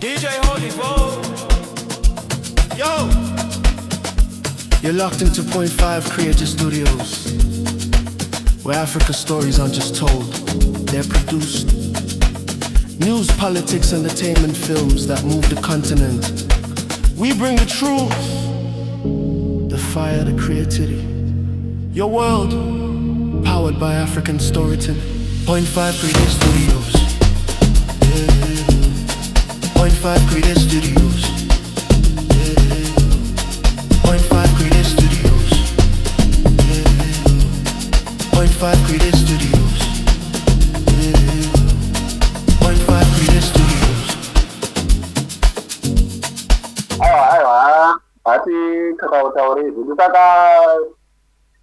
DJ Holy Vo. Yo! You're locked into Point 5 Creative Studios, where Africa stories aren't just told, they're produced. News, politics, entertainment films that move the continent. We bring the truth, the fire, the creativity. Your world, powered by African storytelling. Point 5 Creative Studios. Yeah. Point 5 Creative Studios. Yeah. Point 5 Creative Studios. Yeah. Point 5 Creative Studios. Yeah. Point 5 Creative Studios. Aiwa, aiwa, hati takautaure izvi. Saka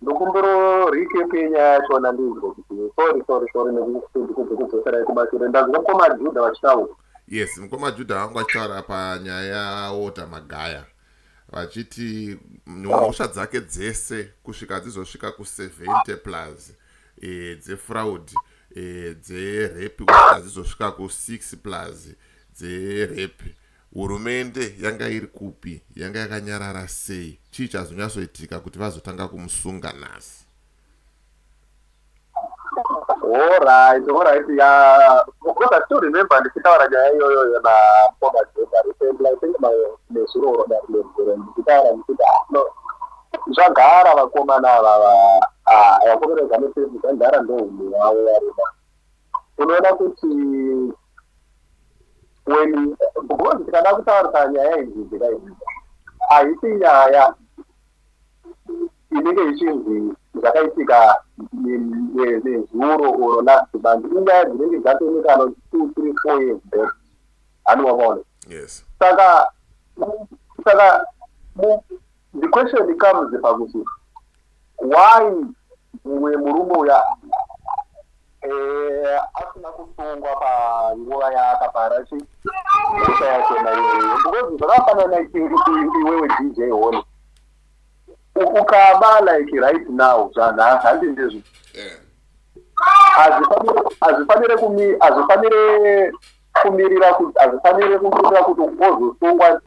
ndokumbiro recap yenyaya yachona ndinzwe kuti, sorry, sorry, sorry nekudzoserai kumashure. Ndanzwa mukoma Judha vachitaura. Yes, mukoma Judha vangu vachitaura panyaya yaWalter Magaya, vachiti mhosva dzake dzese kusvika dzizosvika ku70 plus dzefraud, dzerape, kusvika dzizosvika ku6 plus dzerape, hurumende yanga iri kupi? Yanga yakanyarara sei? Chii chazonyatsoitika kuti vazotanga kumusunga nhasi? Alright, ya, because I still remember ndichitaura nyaya iyoyoyo namukoma Judha recently, I think nezuro darigoro, ndichitaura ndichiti, "Ah, no, zvagara vakomana ava, vakomana veZANU zvagara ndohunhu hwavo varima." Unoona kuti when, because tikada kutaurisa nyaya idzi dzika idzi, haisi nyaya inenge ichinzi zvakaitika nezuro or last month. Inyaya dzinenge dzatoonekana 2, 3, 4 years back, hani wakaona? Yes. Saka the question comes pakuti why mumwe murume uya asina kusungwa panguva yaakapara chi mhosva yachona iyoyo? Because zvakafanana iwewe DJ Hone, ukaba like right now, zvanhasi, handi ndizvo? Yeah. Hazvifanire kumirira kuti ozosungwa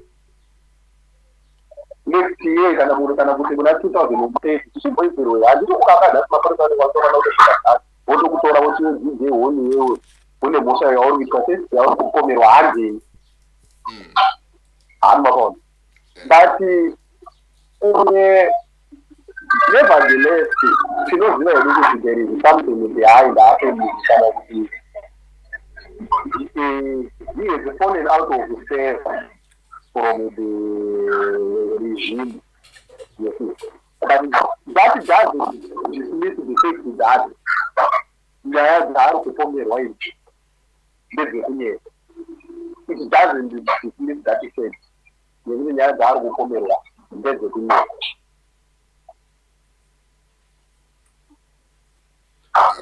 next year kana kuti muna 2030 tichimboizirwe. Handiti ukaba nhasi, mapurisa anenge vasokana kutosvika nhasi, votokutora voti, "DJ Hone, iwewe une mhosva yauri kuitwa se yauri kupomerwa, handei." Hani makaona? But nevertheless tinoziva hedu kuti there is something behind happening, kana kuti he has fallen out of favor from the regime, you see. But that doesn't dismiss the fact that nyaya dzaari kupomerwa idzi ndedzekunyepa. It doesn't dismiss that fact nekuti nyaya dzaari kupomerwa ndedzekunyepa.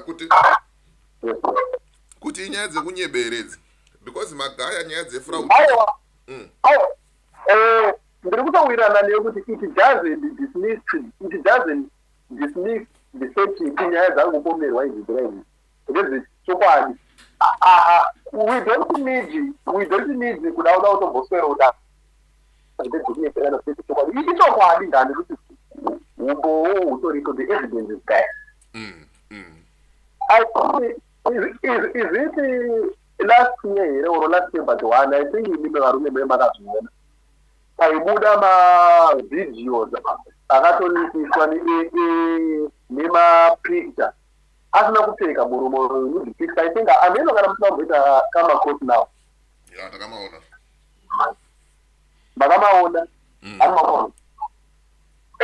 Kuti kuti inyaya dzekunyeberedzi, because Magaya nyaya dzefraud. Aiwa. Aiwa, ndiri kutowirirana neyo kuti it doesn't dismiss the fact kuti nyaya dzari kupomerwa idzi dzira idzi ndedzechokwadi. We don't need kuda kutomboswera kuda ndedzekunyeberana chokwadi. Ichokwadi ngani kuti umbowo hutoripo, the evidence is there. I think, is it last year here or last year but one, I think imimi varume me makazviona paibuda mavideos akatonikiswa nemapicture asina kupfeka murumo, nude picture. I think ameno kana musina kumboita kamacourt now. Ya, takamaona. Makamaona? Ani maona?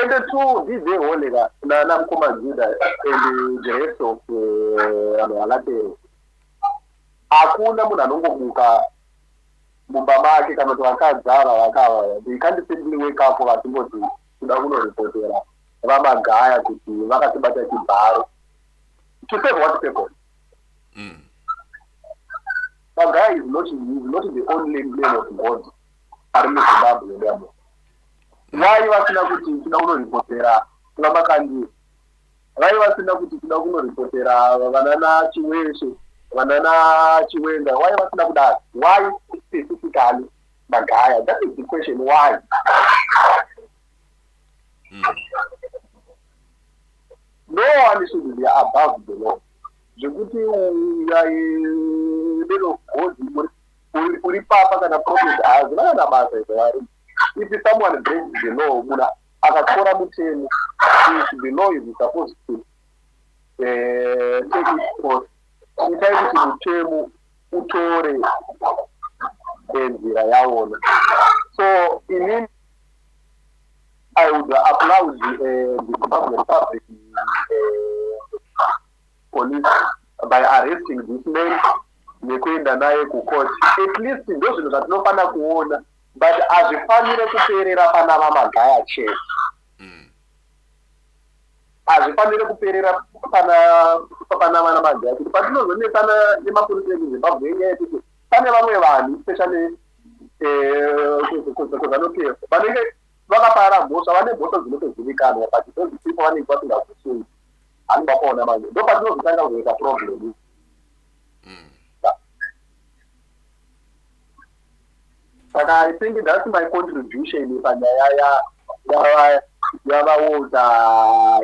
And two, DJ Holeka namukoma Juda and the rest of vanhu vakatero, hakuna munhu anongomuka mumba make kana kuti vakadzi ava vakava, they can't simply wake up vachingoti kuda kunoripotera vaMagaya kuti vakatibata chibharo. To serve what purpose? Magaya is not the only man of God ari muZimbabwe nemo. Wai vasina kuti kuda kunoripotera vaMakandiwa? Vai vasina kuti kuda kunoripotera vanana Chiweshe, vanana Chiwenga? Wai vasina kudaro? Why specifically? Magaya? That is the question, why? No one should be above the law. Zvekuti man of God uri papa kana prophet, hazvina kana basa izvo. If someone breaks the law, munhu akatyora mutemo, if the law is supposed to take its course, itai kuti mutemo utore nzira yaona. So inini I would applaud the Zimbabwe Republic Police by arresting this man nekuenda naye kucourt. At least ndo zvinhu zvatinofanira kuona, but hazvifanire kuperera pana vaMagaya chete. Hazvifanire kuperera pana vana Magaya, kuti patinozonetsana nemapurisa ekuZimbabwe, yenyaya yekuti pane vamwe vanhu, especially kuZANU PF, vanenge vakapara mhosva, vane mhosva dzinotozivikanwa, but those people vanenge vasingakusungi. Hanenge vapaona manje, ndo patinozotanga kuzoita problem. Saka I think that's my contribution panyaya yavaWalter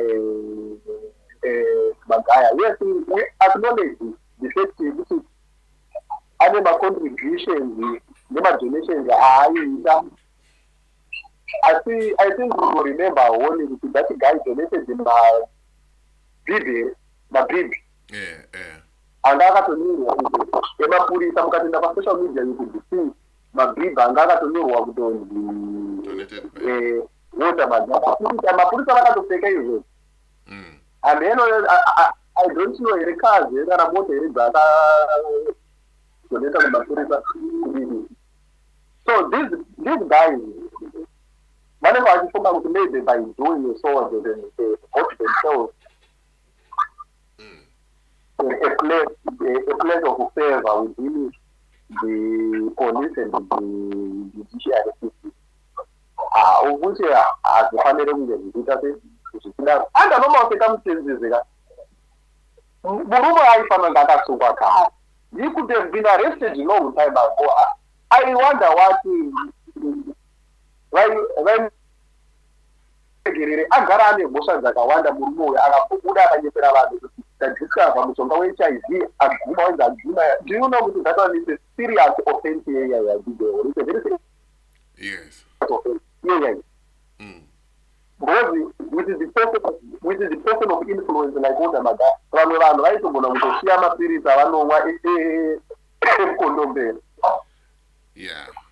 Magaya. Yes, we acknowledge the fact yekuti ane macontributions nemadonations aaiita, asi I think we will remember only kuti that guy donated mabhibhi, mabhibhi anga akatonyorwa kuti emapurisa. Mukatoenda pasocial media, you could see mabhibhi anga akatonyorwa kutonzi Walter Magaya. Mapurisa vakatopfeka izvozvo. Handeno, I don't know here, cars kana mota here dzakadoneta kumapurisa kudini. So these guys vanenge vachifunga kuti maybe by doing so they got themselves a place of favor within the police and the judiciary system. Ukuthi hazifanele kunge zvichiita zvichidaro. Under normal circumstances ka, murume aifanira kunge akasungwa kare. He could have been arrested long time ago. I wonder what vairegerere. Agara ane mhosva dzakawanda murume uyu. Akabuda akanyepera vanhu kuti ndadiscover mushonga weHIV, aguma wenzi aguma. Do you know kuti that one is a serious offense yeyayadideo? It's a very serious offense yeyai, because with the person of influence like Walter Magaya, vamwe vanhu vaitogona kutosiya mapirisi avanomwa emukondombera,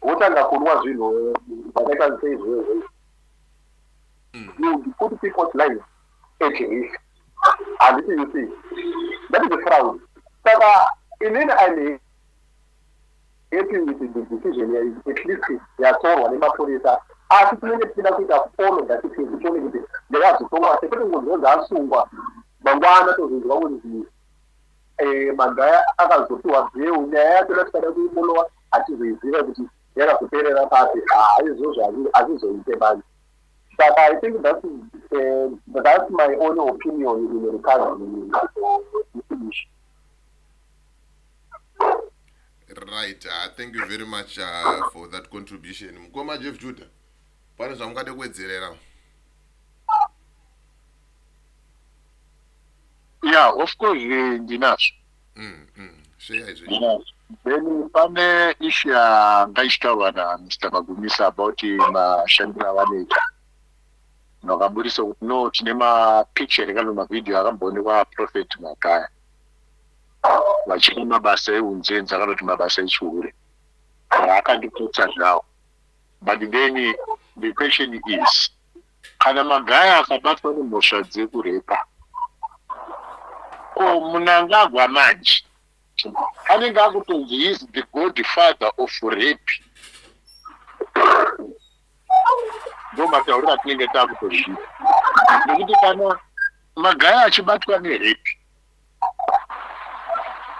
wotanga kunwa zvinhu zvakaita seizvozvo. You put people's lives at risk, handiti? You see, that is a fraud. Saka inini I'm happy with the decision at least yatorwa nemapurisa, asi tinenge tichida kuita follow that thing, tione kuti ndakazotongwa sekuti munhu asungwa, mangwana tozonzwa kunzi Magaya akazopiwa bail. Nyaya yacho tikada kuifollowa, hatizoiziva kuti yakazoperera papi. Haizvozvo hazvizoite manje. Saka I think that's my own opinion in regards this issue. Right, thank you very much for that contribution, mukoma Jeff Judah. Pane zvamungade kuwedzerera? Yeah, of course, ndinazvo. Share izvo. Ndinazvo. Then pane issue yanga ichitaurwa naMr Magumisa about mashandiro avanoita. Vakabudisa kuti no, tine mapicture kana mavhidhiyo akamboonekwa Prophet Magaya vachiita mabasa eunzenza kana kuti mabasa echihure, akandiputsa zvawo. But then the question is, kana Magaya akabatwa nemhosva dzekurepa, ko Munangagwa manje anenge akutonzi is the godfather of rape? Ndo matauriro atinenge taakutozviita, nekuti kana Magaya achibatwa nerape,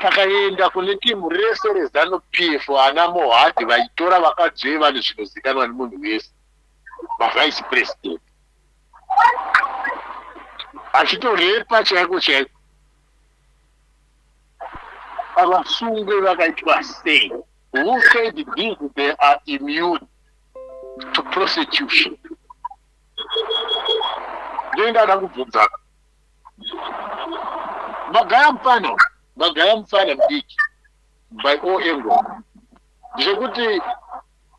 takaenda kune timu rese reZANU PF, ana Mohadi vaitora vakadzi vevanhu, zvinozikanwa nemunhu wese, mavice president achitorepa chaiko chaiko, avasungwe vakaitwa sei? Who said this? They are immune to prosecution. Ndoenda kubvunza Magaya mufana, Magaya mufana mudiki by all angle, zvekuti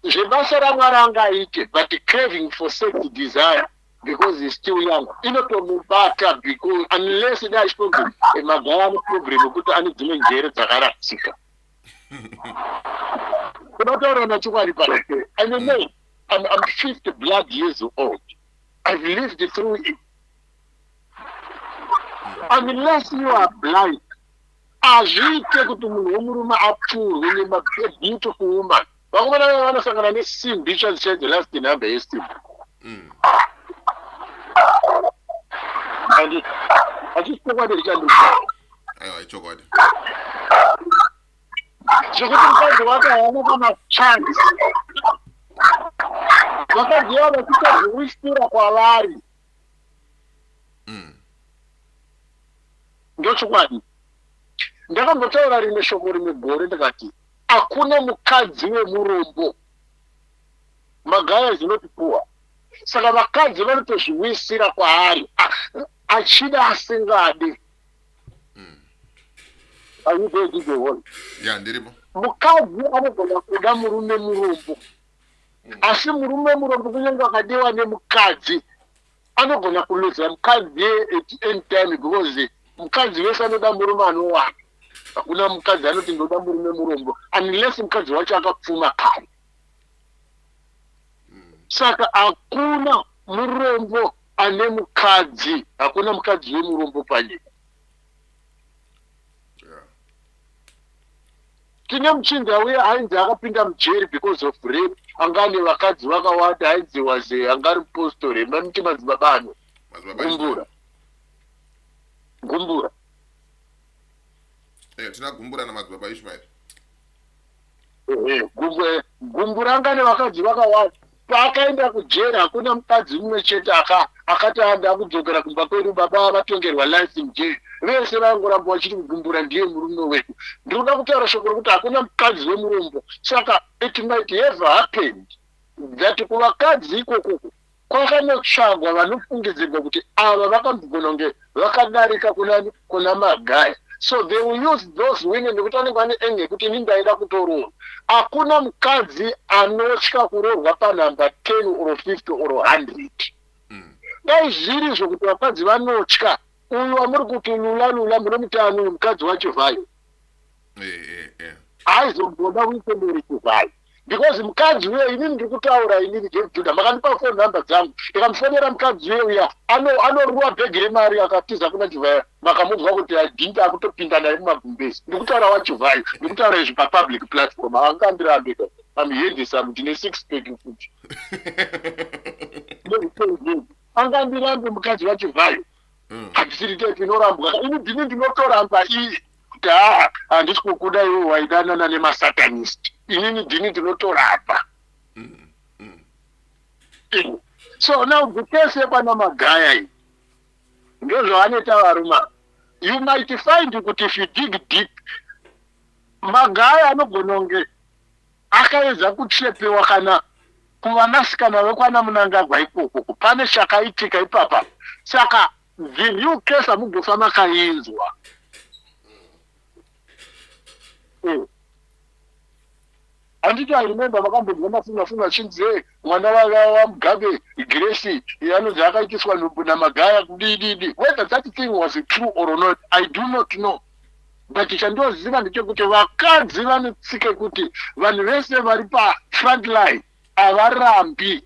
zvebasa raMwari angaite, but craving for sex, desire, because he's still young, inotomubata, because unless dai achitonzi Magaya ane problem yekuti ane dzimwe njere dzakarasika. Kuda kutaura nachokwadi pano, I'm a man, I'm 50 blood years old. I've lived through it. Unless you are blind, hazviite kuti munhu wemurume apfuurwe nemabeautiful woman. Vakomana vaya vanosangana nesimbi chaidzo chaidzo, last number yesimbi. And hachisi chokwadi richandikutaura? Aiwa, ichokwadi. Zvekuti mukadzi wake haana kana chance, vakadzi vavo vachiita zviwisira kwavari. Ndochokwadi. Ndakambotaura rimwe shoko rimwe gore, ndikati hakuna mukadzi wemurombo. Magaya is not poor. Saka vakadzi vanotozviwisira kwaari, achida asingadi. Are you there, DJ Hall? Ya, ndiripo. Mukadzi anogona kuda murume murombo, asi murume murombo, kunyange akadiwa nemukadzi, anogona kuluza mukadzi at any time, because mukadzi wese anoda murume anowana. Hakuna mukadzi anoti ndoda murume murombo unless mukadzi wacho akapfuma kare. Saka hakuna murombo ane mukadzi, hakuna mukadzi wemurombo panyika. Tine muchinda uye ainzi akapinda mujeri because of rape, anga ane vakadzi vakawanda, ainzi waze anga ari mupostori, mamuti Madzibaba ano. Madzibaba. Gumbura, Gumbura. Tina Gumbura naMadzibaba Ishmael. Ehe, Gumbura anga nevakadzi vakawanda. Paakaenda kujeri, hakuna mukadzi mumwe chete akati anda kudzokera kumba kwedu, baba vatongerwa life in jail. Vese vaingoramba vachiti kuGumbura ndiye murume wedu. Ndinoda kutaura shoko rokuti hakuna mukadzi wemurombo. Saka it might have happened that kuvakadzi ikokoko kwakanotsvagwa vanofungidzirwa kuti ava vakambogona kunge vakadarika kuna Magaya. So they will use those women nekuti vanenge vane enge yekuti ini ndaida kutoroorwa. Hakuna mukadzi anotya kuroorwa panhamba 10 or 50 or 100. Dai zviri zvokuti vakadzi vanotya, uyu wamuri kuti lula lula munomuti ani, uyu mukadzi wacho vhayo, aizomboda kuitenderi Chivhayo, because mukadzi uyo, inini ndiri kutaura, inini Jeff Judah, makandipa phone number dzangu, ndikamufonera mukadzi uyo uya anoruwa bhegi remari akatiza kuna Chivhayo. Makamunzwa kuti adhinti akutopinda naye mumagumbezi. Ndiri kutaura waChivhayo, ndiri kutaura izvi papublic platform, haangandirambe. I'm handsome, ndine six pack futi. Angandirambe mukadzi waChivhayo? Handisiri tepi inorambwa. Ini ndini ndinotoramba iye kuti haa, handisi kukuda, iwe waidanana nemasatanist. Inini ndini ndinotoramba. So now the case yekwana Magaya iyi, ndozvavanoita varume. You might find kuti if you dig deep, Magaya anogona kunge akaedza kuchepewa kana kuvanasikana vekwana Munangagwa ikoko. Pane chakaitika ipapa. Saka the new case hamugofa makainzwa. Handiti I remember makambonzwa mafunga funga achinzi, "Hey, mwana waMugabe Grace anonzi akaitiswa nhumbu naMagaya," kudididi. Whether that thing was true or not, I do not know, but chandoziva ndechekuti vakadzi vanotsike kuti vanhu vese vari pafront line havarambi,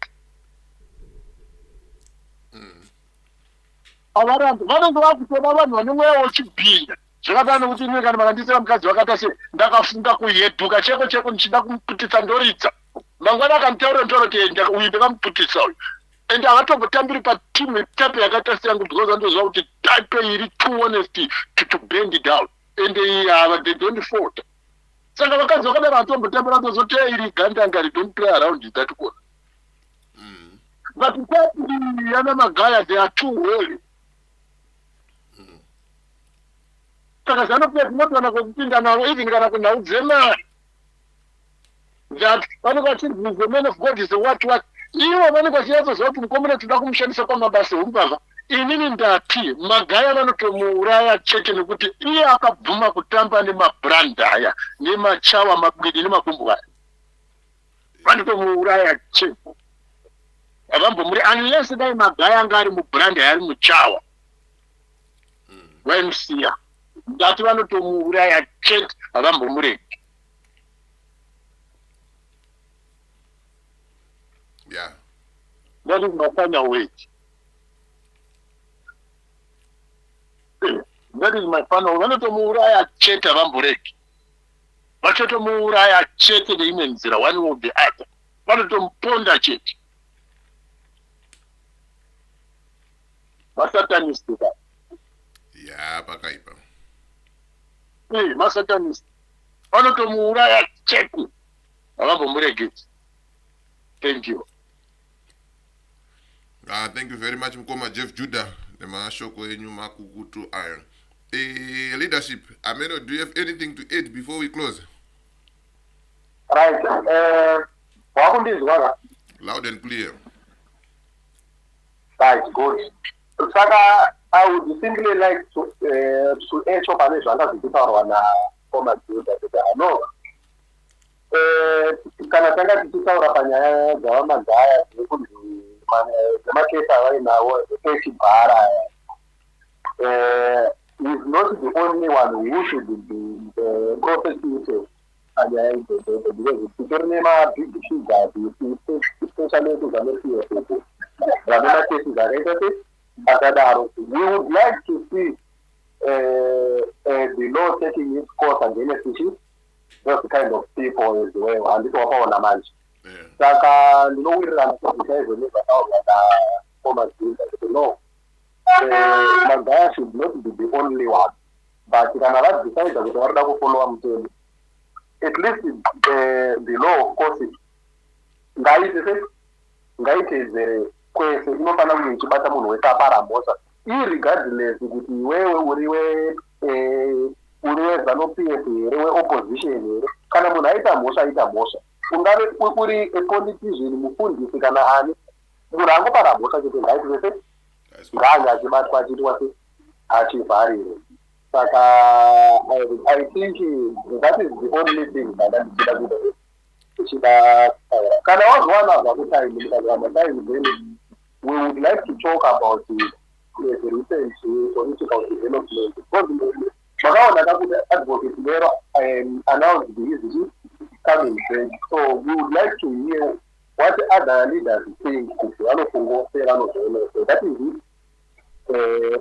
havarambi. Vanenge vakutoda vanhu vane mweya wechibhinya. Zvakadai nekuti inini kana makandisira mukadzi vakaita sei, ndakafunga kuyeduka cheko cheko ndichida kumuputitsa, ndoridza mangwana akanditaurira, nditaura kuti uyu ndakamuputitsa uyu. And havatombotambiri patimu type yakaita seyangu, because vanotoziva kuti type iri too honest to bend down and hava, they don't falter. Saka vakadzi vakadaro havatombotambira, vatozoti iri gandanga, don't play around that corner. But type yana Magaya, they are too holy. Saka ZANU PF inotowana kwekupinda navo, even kana kunhau dzemari. That vanenge vachinzi the man of God is a what what. Ivo vanenge vachinyatsoziva kuti mukomana tinoda kumushandisa pamabasa eumbavha. Inini ndati Magaya vanotomuuraya chete nekuti iye akabvuma kutamba nemabrand aya nemachawa mabwidi nemakumbo aya. Vanotomuuraya chete. Havambomuri unless dai Magaya anga ari mubrand ari muchawa. Vaimusiya. Ndati vanotomuuraya chete havambomuregi. Yeah. That is my final word. That is my final. Vanotomuuraya chete havamboregi. Vachotomuuraya chete neimwe nzira one or the other. Vanotomuponda chete. Masatanist ka. Yeah, pakaipa. Eh, masatanist. Vanotomuuraya chete. Havambomuregedzi. Thank you. Ah, thank you very much mukoma Jeff Judah nemashoko enyu makukutu ayo. Leadership, Ameno, do you have anything to add before we close? Right. Wakundizwa ka? Loud and clear. Right, good. Saka I would simply like to echo pane zvanga zvichitaurwa namukoma Judah kuti ano kana tanga tichitaura panyaya dzavaMagaya dzekunzi dzemakesi avainawo echibhara aya, is not the only one who should be prosecuted panyaya idzodzo, because titori nemabig figures, especially ekuZANU PF uku, vane macases akaita se akadaro. We would like to see the law taking its course against those kind of people as well. Handiti wakaona manje? Saka ndinowirirana chaizvo nezvataurwa namukoma Judah kuti no, Magaya should not be the only one, but kana vadecida kuti varida kufollowa mutemo, at least the law of course ngaite se ngaiteedzere kwese. Inofanira kunge ichibata munhu wese apara mhosva, irregardless kuti iwewe uri we uri weZANU PF here, weopposition here. Kana munhu aita mhosva, aita mhosva. Ungave uri apolitician, mufundisi kana ani, munhu angopara mhosva chete ngaitwe se ngaange achibatwa, achiitwa se achivharirwe. Saka I think that is the only thing zvanda ndichida kuita, tichida kutaura. Kana wazowana zvako time, mukazowana time, then we would like to talk about the recent political development, because makaona kakuti Advocate Nero announced his coming back, so we would like to hear what other leaders think, kuti vanofungose vanozoona. So that is it.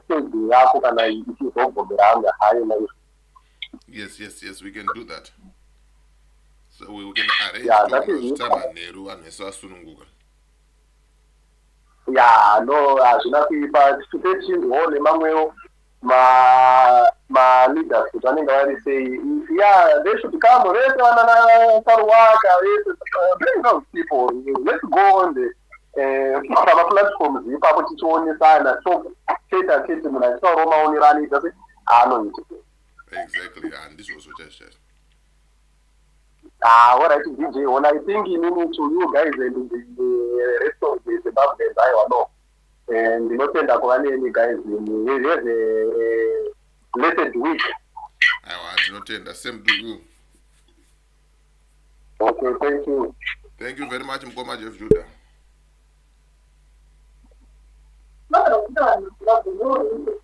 Stage yako kana ichizobvomeranga hayo naizvo. Yes, we can do that. So we can arrange Yeah, that is it. zvita manheru, vanhu vese vasununguka. Ya, no, hazvina kuipa. Tite nemamwewo maleaders kuti vanenge vari sei. Yeah, they should come vese, vanana Saruwaka vese. Bring those people. Let's go on the pamaplatforms ipapo tichionesana, so chete chete munhu achitaurawo maonero anoita se aanoita. Exactly, handizvozvo chaizvo chaizvo. Ah, all right, DJ. Well, I think inini to you guys and the rest of the Zimbabweans, aiwa no. Ndinotenda kuva nemi guys. Have a blessed week. Aiwa, tinotenda. Same to you. Okay, thank you. Thank you very much, mukoma Jeff Judah. No, no, no, no, no.